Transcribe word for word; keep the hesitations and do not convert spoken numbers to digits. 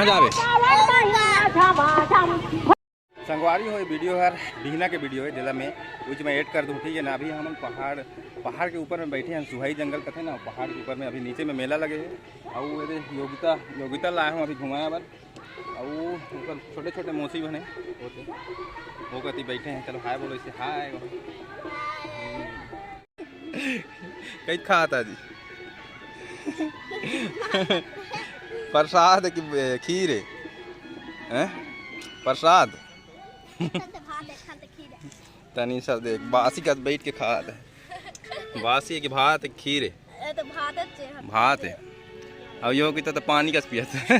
जावे। संगवारी हो, ये वीडियो हर बिहना के वीडियो है, जेला मैं उच में ऐड कर दूँ, ठीक है ना। अभी हमन पहाड़, पहाड़ के ऊपर में बैठे हैं, सुहाई जंगल कथे ना, पहाड़ के ऊपर में। अभी नीचे में मेला लगे है, अउ एदे योगिता, योगिता लाए हूँ अभी घुमाए बर। अउ ओकर छोटे छोटे मौसी बने होते, वो कति बैठे हैं। चलो हाय बोलो इसे, हाय। कई खात आजी? प्रसाद कि खीर है? हैं? प्रसाद। तनी सा देख, बासी का बैठ के खात है। बासी के भात, खीर है। ए तो भात है। भात है। अब यो कि तो, तो पानी का पियत है।